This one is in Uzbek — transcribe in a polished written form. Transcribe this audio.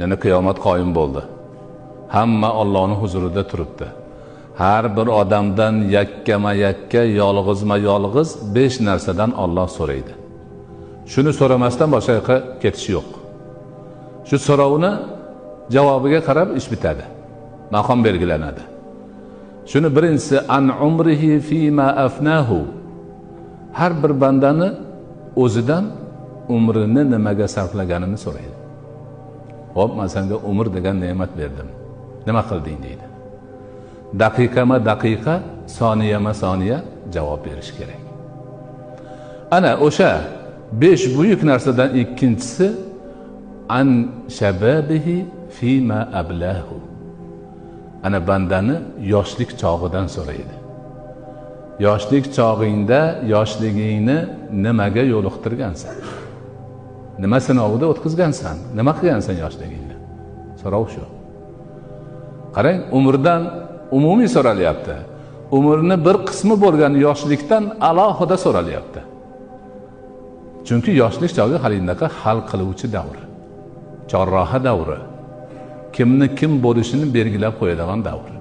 Yana qiyomat qoyim bo'ldi. Hamma Allohning huzurida turibdi. Har bir odamdan yakkama-yakka, yolg'izma-yolg'iz 5 narsadan Alloh so'raydi. Shuni so'ramasdan boshqa yoqqa ketish yo'q. Shu so'rovni javobiga qarab ish bitadi. Maqom belgilanadi. Shuni birinchisi an umrihi fima afnahu. Har bir bandani o'zidan umrini nimaga sarflaganini so'raydi. Xo'p, men senga umr degan ne'mat berdim. Nima qilding deydi. Daqiqama daqiqa, soniyama soniya javob berish kerak. Ana o'sha 5 buyuk narsadan ikkinchisi an shababihi fima ablahu. Ana bandani yoshlik chog'idan so'raydi. Yoshlik chog'ingda yoshligingni nimaga yo'liqtirgansan? Nima sinovida o'tkazgansan? Nima qilgansan yoshligingda? So'rov shu. Qarang, umrdan umumiy so'ralyapti. Umrni bir qismi bo'lgan yoshlikdan alohida so'ralyapti. Chunki yoshlik chog'i halindaqa hal qiluvchi davr. Chorraha davri. Kimni kim bo'lishini belgilab qo'yadigan davr.